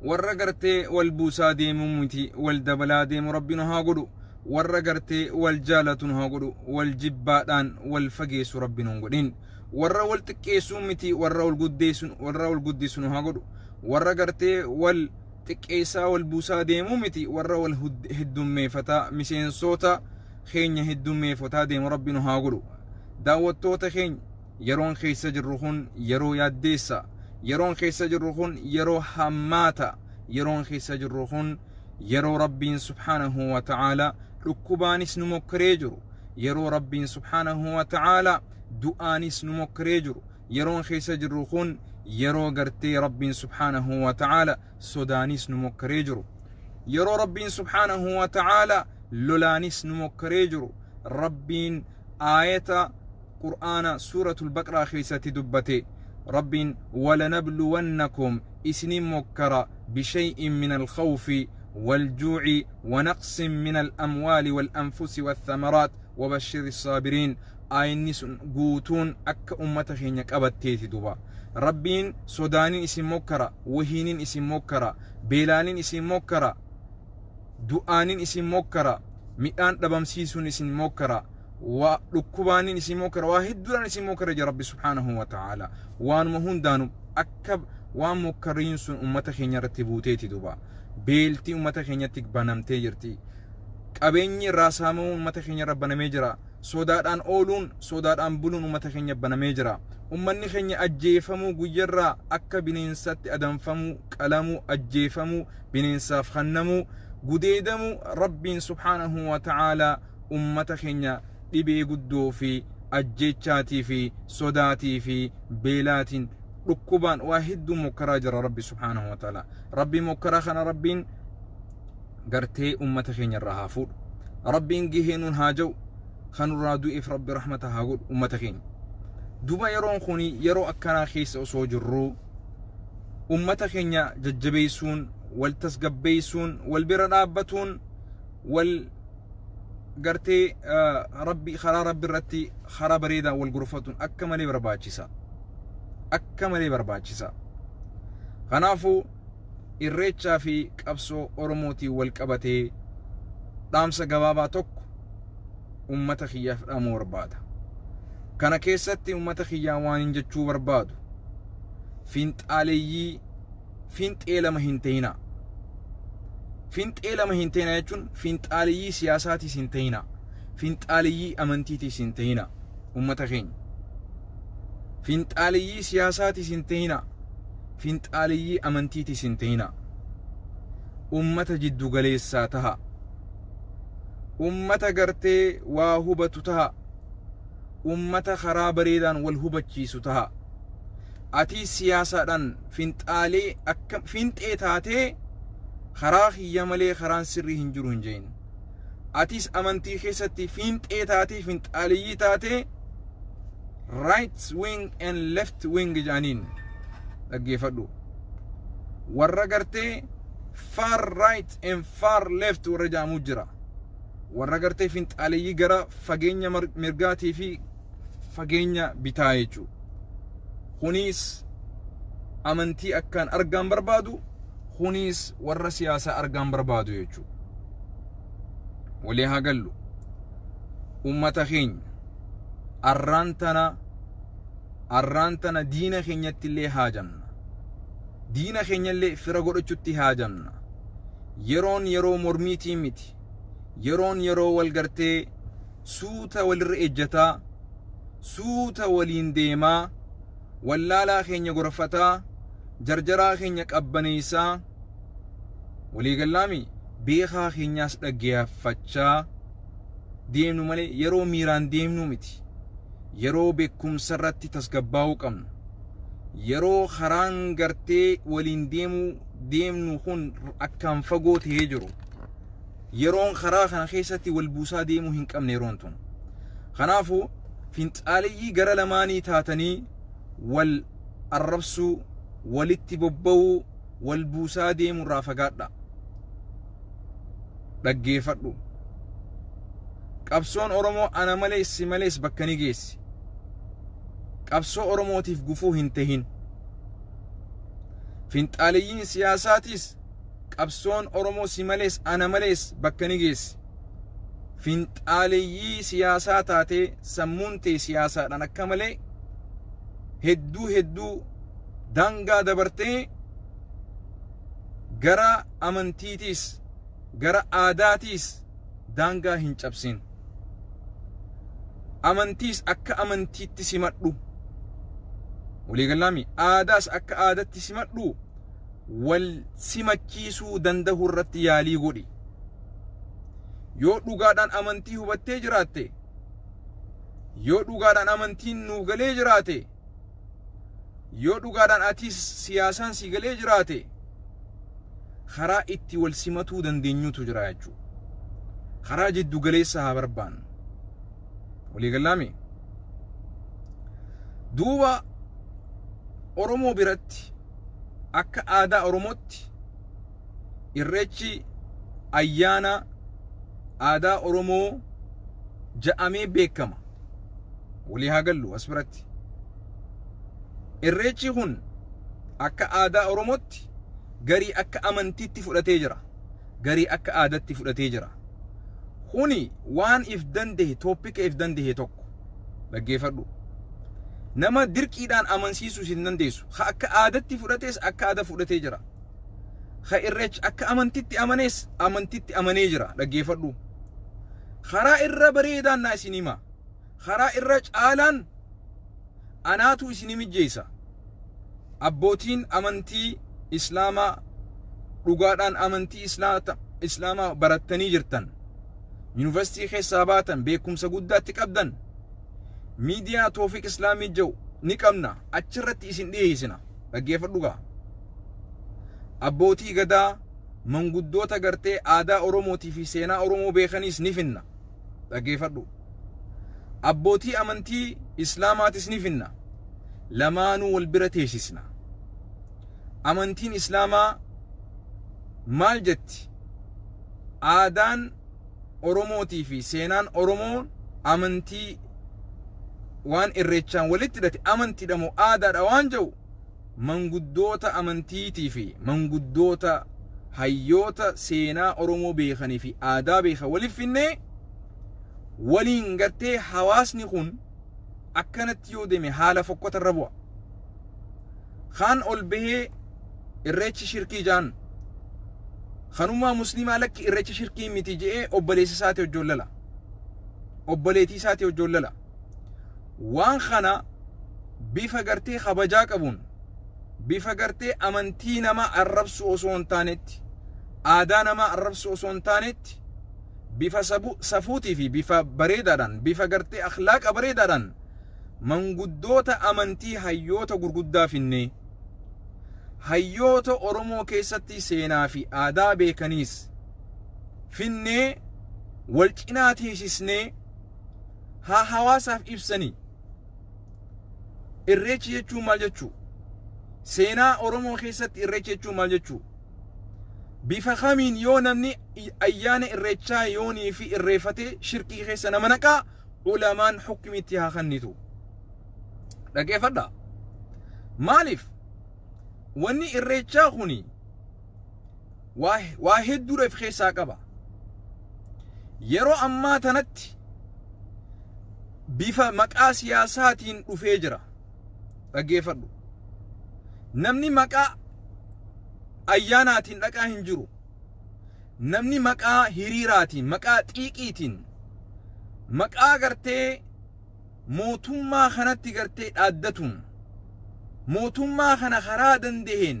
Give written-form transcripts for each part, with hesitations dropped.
Warra gartee wal buusaa deemuu miti, wal dabalaa deemu Rabbi nu haa godhu. Warra gartee wal jaalatu nu haa godhu, wal jibbaadhaan wal fageessu Rabbi nu hin godhin. Warra wal xiqqeessuu miti, warra wal guddeessu, warra wal guddisu nu haa godhu. Warra gartee wal xiqqeessaa wal buusaa deemuu miti, warra wal heddummeeffataa, miseensota keenya heddummeeffataa deemu Rabbi nu haa godhu. Daawwattoota keenya, yeroon keessa jirru kun yeroo yaaddeessa. Yeroon keessa jirru kun yeroo hammaata. Yeroon keessa jirru kun yeroo Rabbiin subhaanahu wa ta'aala dhukkubaanis nu mokkoree jiru. Yeroo Rabbiin subhaanahu wa ta'aala du'aanis nu mokkoree jiru. Yeroon keessa jirru kun yeroo gartee Rabbiin subhaanahu wa ta'aala sodaanis nu mokkoree jiru. Yeroo Rabbiin subhaanahu wa ta'aala lolaanis nu mokkoree jiru. Rabbiin aayata Qur'aana Suuratul Baqraa keessatti dubbate. Rabbiin walanabluwannakum, isinin mokkara, bishay'in min alkhawfi waljuuci wanaqsin min alamwaali walanfusi wathamaraat wabashiri saabiriin. Aayanni sun guutuun akka ummata keenya qabatteeti duba. Rabbiin sodaanin isin mokkara, wahiinin isin mokkara, beelaanin isin mokkara, du'aanin isin mokkara, midhaan dhabamsiisuun isin mokkara, waa dhukkubaanin isin mokkara, waa hedduudhaan isin mokkara jira Rabbi subhaanahu wa ta'aala. Waanuma hundaanu akka waan mokkariin sun ummata keenya irratti buuteeti duba. Beelti ummata keenyatti banamtee jirti. Qabeenyi irraa saamamuun ummata keenya irra banamee jira. Sodaadhaan ooluun, sodaadhaan buluun ummata keenya banamee jira. Ummanni keenya ajjeefamuu, guyyarraa akka bineensatti adamfamuu, qalamuu, ajjeefamuu, bineensaaf kennamuu, gudeedamuu. Rabbiin subhaanahu wa ta'aala ummata keenya dhibee guddoo fi ajjeechaatii fi sodaatii fi beelaatiin, dhukkubaan, waa hedduu mokkaraa jira Rabbi subhaanahu wa ta'aala. Rabbi mokkaraa kana Rabbiin gartee ummata keenya irraa haa fuudhu. Rabbiin gahee nuun haa ja'u. Kanurraa du'eef Rabbi rahmata haa godhu ummata keenya. Duba yeroon kun yeroo akkanaa keessa osoo jirruu ummata keenya jajjabeessuun, wal tasgabbeessuun, wal bira dhaabbatuun, wal gartee Rabbi karaa Rabbi irratti karaa bareedaan wal gorfatuun akka malee barbaachisa. Akka malee barbaachisa. Kanaafuu Irreechaa fi qabsoo Oromootiin wal qabatee dhaamsa gabaabaa tokko ummata kiyyaaf dhaamuu barbaada. Kana keessatti ummata kiyyaa waan hin jechuu barbaadu, finxaaleeyyii finxee lama hin ta'inaa. Finxee lama hin ta'inaa jechuun finxaaleeyyii siyaasaatiis hin ta'inaa. Finxaaleeyyii amantiitiis hin ta'inaa ummata keenya. Finxaaleeyyii siyaasaatiis hin ta'inaa. Finxaaleeyyii amantiitiis hin ta'inaa. Ummata jiddu galeessaa taha. Ummata gartee waa hubatu taha. Ummata karaa bareedaan wal hubachiisu taha. Ati siyaasaadhaan finxaalee akka finxee taatee karaa kiyya malee karaan sirrii hin jiru hin jedhin. Atis amantii keessatti fiinxee taatee, finxaaleeyyii taatee, right wing and left wing jedhaniin dhaggeeffadhu. Warra gartee far right and far left warra jedhamu jira. Warra gartee finxaaleeyyii gara fageenya mirgaatii fi fageenya bitaa jechuudha. Kunis amantii akkaan argaan barbaadu, kunis warra siyaasaa argaan barbaadu jechuudha. Walii haa gallu. Ummata keenya, arraan tana diina keenyatti illee haajamna. Diina keenya illee fira godhachutti haajamna. Yeroon yeroo mormiitii miti. Yeroon yeroo wal gartee suuta walirra ejjataa, suuta waliin deemaa, wallaalaa keenya gorfataa, jarjaraa keenya qabbaneessaa, waliigallaami beekaa keenyaas dhaggeeffachaa deemnu malee yeroo miiraan deemnu miti. Yeroo beekumsa irratti tasgabbaa'uu qabnu. Yeroo karaan gartee waliin deemuu deemnu kun akkaan fagoo ta'ee jiru. Yeroon karaa kana keessatti wal buusaa deemuu hin qabne yeroon tun. Kanaafuu finxaaleyyii gara lamaanii taatanii wal arrabsuu, walitti bobba'uu, wal buusaa deemuu irraa fagaadha. Dhaggeeffadhu. Qabsoon Oromoo ana malees si malees bakka ni geessi. Qabsoo Oromootiif gufuu hin tahin. Finxaaleyyiin siyaasaatiis qabsoon Oromoo si malees ana malees bakka ni geessi. Finxaaleyyii siyaasaa taatee sammuun tee siyaasaadhaan akka malee hedduu hedduu daangaa dabartee gara amantiitiis gara aadaatiis daangaa hin cabsin. Amantiis akka amantiitti simadhu. Waliigalaami aadaas akka aadaatti simadhu wal simachiisuu danda'u irratti yaalii godhi. Yoo dhugaadhaan amantii hubattee jiraatte, yoo dhugaadhaan amantiin nuu galee jiraate, yoo dhugaadhaan atis siyaasaan si galee jiraate, karaa itti wal simatuu dandeenyutu jira jechuudha. Karaa jiddu galeessa haa barbaannu. Waliigalaami duuba Oromoo biratti akka aadaa Oromootti Irreechi ayyaana aadaa Oromoo ja'amee beekama. Walii haa gallu as biratti. Irreechi kun akka aadaa Oromootti garii akka amantiitti fudhatee jira. Garii akka aadaatti fudhatee jira. Kuni waan if dandahe, topic if dandahe tokko. Dhaggeeffadhu. Nama dirqiidhaan amansiisuu hin dandeessu. Ha akka aadaatti fudhatees akka aadaa fudhatee jira. Ha Irreecha akka amantitti amanees amantitti amanee jira. Dhaggeeffadhu. Karaa irra bareedaan naa isin hima. Karaa irra caalaan anaatu isin mijjeessa. Abbootiin amantii Islaamaa dhugaadhaan amantii Islaamaa barattanii jirtan. Yuunivarsiitii keessaa baatan, beekumsa guddaatti qabdan. Miidiyaa Toofiq Islaamii jedhu ni qabna. Achirratti isin dhiyeessina. Dhaggeeffadhu gaa. Abbootii gadaa, manguddoota gartee aadaa Oromootii fi seenaa Oromoo beekaniis ni finna. Dhaggeeffadhu. Abbootii amantii Islaamaatis ni finna. Lamaanuu wal bira teessisna. Amantiin Islaamaa maal jetti? Aadaan Oromootii fi seenaan Oromoo amantii waan Irreechaan walitti hidhate amantiidha moo aadaadha waan jedhu manguddoota amantiitii fi manguddoota hayyoota seenaa Oromoo beekanii fi aadaa beekan waliif finnee waliin gartee hawaasni kun akkanatti yoo deeme haala fokkota irra bu'a. Kaan ol bahee Irreechi shirkii jaan, kanummaa musliimaa lakki Irreechi shirkii miti je'ee obboleessa isaatii wajjin lala. Obboleettii isaatii wajjin lala. Waan kana bifa gartee kabajaa qabuun, bifa gartee amantii namaa arrabsuu osoo hin taanetti, aadaa namaa arrabsuu osoo hin taanetti, bifa safuutii fi bifa bareedaadhaan, bifa gartee akhlaaqa bareedaadhaan manguddoota amantii hayyoota gurguddaa finnee hayyoota Oromoo keessatti seenaa fi aadaa beekaniis finnee wal cinaa teessisnee haa hawaasaaf ibsanii. Irreechi jechuun maal jechuu? Seenaa Oromoo keessatti Irreechi jechuun maal jechuu? Bifa kamiin yoo namni ayyaana Irreechaa yoonii fi irreeffatee shirkii keessa nama naqaa, ulamaan hukmiitti haa kennitu. Dhaggeeffadhaa. Maaliif? Wanni Irreechaa kuni waa hedduudha of keessaa qaba. Yeroo ammaa tanatti bifa maqaa siyaasaatiin dhufee jira. Dhaggeeffadhu. Namni maqaa ayyaanaatiin dhaqaa hin jiru. Namni maqaa hiriiraatiin, maqaa xiiqiitiin, maqaa gartee mootummaa kanatti gartee dhaaddatuun, mootummaa kana karaa dandaheen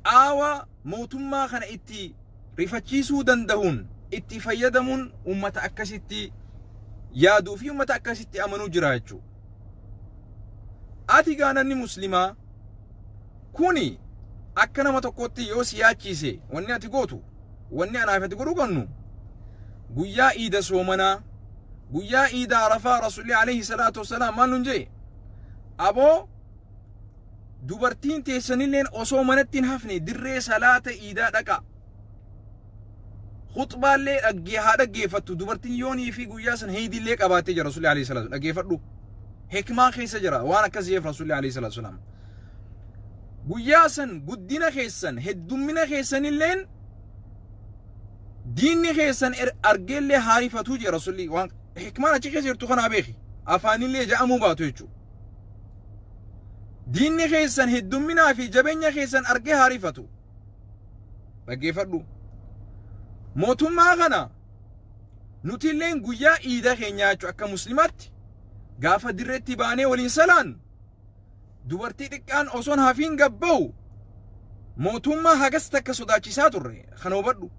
qaawa mootummaa kana itti rifachiisuu dandahuun itti fayyadamuun uummata akkasitti yaaduu fi uummata akkasitti amanuu jira jechuudha. Ati gaa namni muslimaa kuni akka nama tokkotti yoo si yaachiise, wanni ati gootu, wanni anaaf ati godhuu qabnu, guyyaa iida soomanaa, guyyaa iida Arafaa, Rasuulli alayhi salaatu wassalaam maal nun jee? Aboo, dubartiin teessanilleen osoo manatti hin hafne dirree salaata iidaa dhaqa. Khuxbaallee dhaggee haa dhaggeeffattu dubartiin yoonii fi guyyaa san heeydiillee qabaattee jira Rasuulli alayhi salaatu. Dhaggeeffadhu. Hikmaa keessa jira waan akkas jeef Rasuulli alayhi salaatu wassalaam. Guyyaa san guddina keessan, heddummina keessanilleen diinni keessan argeellee haarifatuu jee Rasulli. Waan hikmaan achi keessa jirtu kanaa beeki. Afaanillee ja'amuu baatu jechuudha. Diinni keessan heddumminaa fi jabeenya keessan argee haarifatu. Dhaggeeffadhu. Mootummaa kana nutilleen guyyaa iida keenyaa jechuudha akka muslimaatti gaafa dirreetti baanee waliin salaan dubartii xiqqaan osoon hafiin gabba'u mootummaa hagas takka sodaachisaa turre kana hubadhu.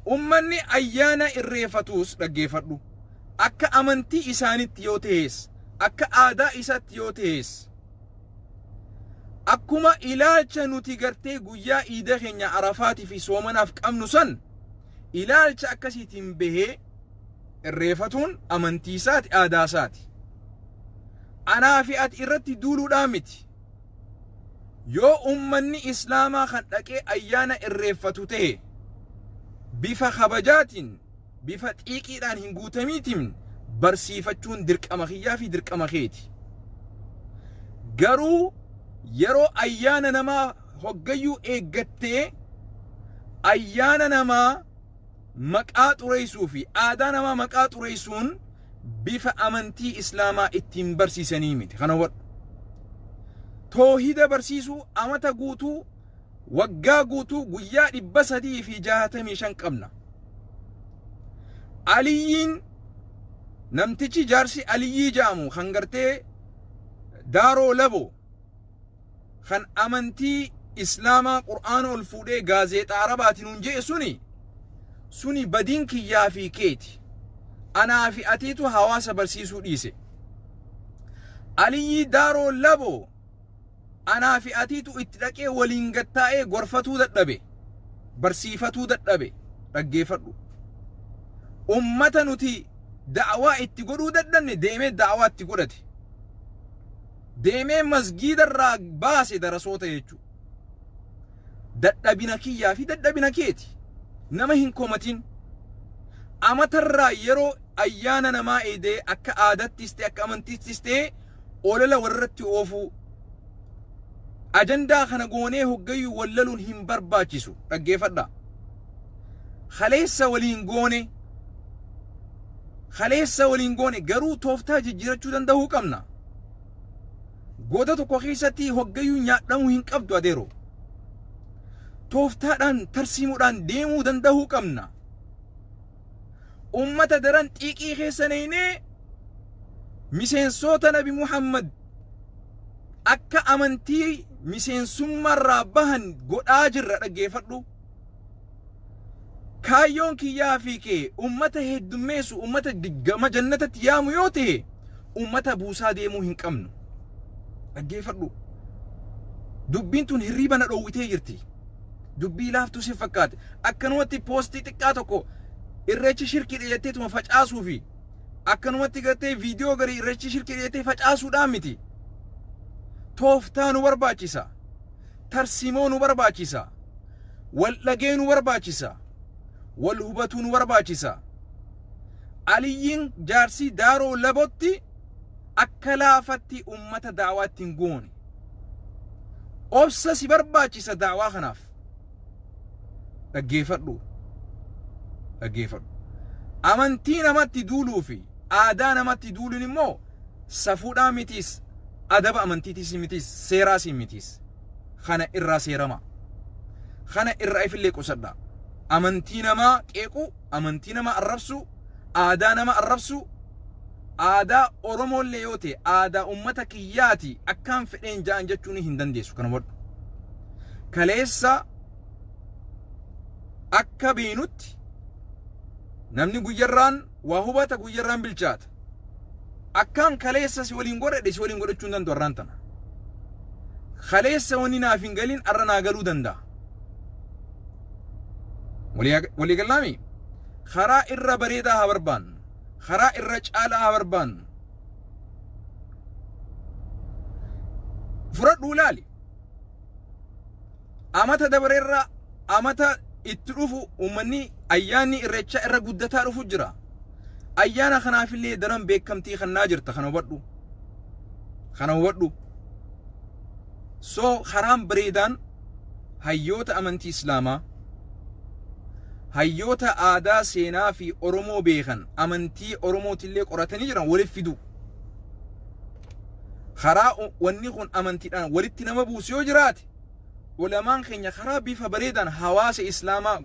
Ummanni ayyaana irreeffatus dhaggeeffadhu. Akka amantii isaanitti yoo ta'es, akka aadaa isaatti yoo ta'es, akkuma ilaalcha nuti gartee guyyaa iida keenya Arafaatii fi soomanaaf qabnu san ilaalcha akkasiitiin bahee irreeffatuun amantii isaati, aadaa isaati. Anaa fi ati irratti duuluudhaa miti. Yoo ummanni Islaamaa kan dhaqee ayyaana irreeffatu ta'e bifa kabajaatiin, bifa xiiqiidhaan hin guutamiitiin barsiifachuun dirqama kiyyaa fi dirqama keeti. Garuu yeroo ayyaana namaa hoggayyuu eeggattee ayyaana namaa maqaa xureessuu fi aadaa namaa maqaa xureessuun bifa amantii Islaamaa ittiin barsiisanii miti. Kana hubadhu. Toohida barsiisuu amata guutuu, waggaa guutuu, guyyaa 365 qabna. Aliyyiin namtichi jaarsi Aliyyii jedhamu kan gartee Daaroo Labo kan amantii Islaamaa Qur'aana ol fuudhee gaazeexaa Arabaatiin nuun je'e suni badiin kiyyaa fi keeti. Anaa fi atiitu hawaasa barsiisuu dhiise. Aliyyii Daaroo Labo anaa fi atiitu itti dhaqee waliin gattaa'ee gorfatuu dadhabe. Barsiifatuu dadhabe. Dhaggeeffadhu. Ummata nuti da'awaa itti godhuu dadhabne deemee da'awaa itti godhate. Deemee masgiida irraa baase darasoota jechuudha. Dadhabina kiyyaa fi dadhabina keeti. Nama hin komatin. Amatarraa yeroo ayyaana namaa eedee akka aadattis ta'e akka amantiittis ta'e olola warratti oofuu. Ajandaa kana goonee hoggayyuu wallaluun hin barbaachisu. Dhaggeeffadha. Kaleessa waliin goone, kaleessa waliin goone garuu tooftaa jijjiirachuu danda'uu qabna. Goda tokko keessatti hoggayyuu nyaadhamuu hin qabdu adeero. Tooftaadhaan tarsiimuudhaan deemuu danda'uu qabna. Ummata daran xiiqii keessa neynee miseensota Nabi Muhammad akka amantii miseensummaarraa bahan godhaa jirra. Dhaggeeffadhu. Kaayyoon kiyyaa fi kee ummata heddummeessu, ummata gama jannatatti yaamu yoo ta'e ummata buusaa deemuu hin qabnu. Dhaggeeffadhu. Dubbiin tun hirriiba na dhoowwitee jirti. Dubbii laaftuu si fakkaate. Akkanumatti poostii xiqqaa tokko irreechi shirkiidha jetteetuma facaasuu fi akkanumatti gartee viidiyoo garii irreechi shirkiidha jettee facaasuudhaan miti. Tooftaa nu barbaachisa. Tarsiimoo nu barbaachisa. Wal dhagee nu barbaachisa. Wal hubatuu nu barbaachisa. Aliyyiin jaarsii Daaroo Labotti akka laafatti ummata da'awaa ittiin goone. Obsa si barbaachisa da'awaa kanaaf. Dhaggeeffadhu. Dhaggeeffadhu. Amantii namatti duuluu fi aadaa namatti duuluun immoo safuudhaa mitiis, adaba amantiitis mitiis, seeraas mitiis. Kana irraa seerama. Kana irraa ifillee qusadha. Amantii namaa qeequu, amantii namaa arrabsuu, aadaa nama arrabsuu, aadaa Oromoollee yoo ta'e aadaa ummata kiyyaati akkaan fedheen ja'an jechuun hin dandeessu. Kana hubadhu. Kaleessa akka beeynutti namni guyyarraan waa hubata, guyyarraan bilchaata. Akkaan kaleessa si waliin godhadhe si waliin godhachuu hin danda'u arraan tana. Kaleessa wanni naaf hin galin arra naa galuu danda'a. Walii gallaami? Karaa irra bareedaa haa barbaannu. Karaa irra caalaa haa barbaannu. Fudhadhuu ilaali. Amata dabareerraa amata itti dhufu uummanni ayyaanni irreechaa irra guddataa dhufu jira. Ayyaana kanaafillee daran beekamtii kannaa jirta. Kana hubadhu. Kana hubadhu. So karaan bareedaan hayyoota amantii Islaamaa, hayyoota aadaa, seenaa fi Oromoo beekan, amantii Oromootillee qoratanii jiran walitti fidu. Karaa wanni kun amantiidhaan walitti nama buusu yoo jiraate, ulamaan keenya karaa bifa bareedaan hawaasa Islaamaa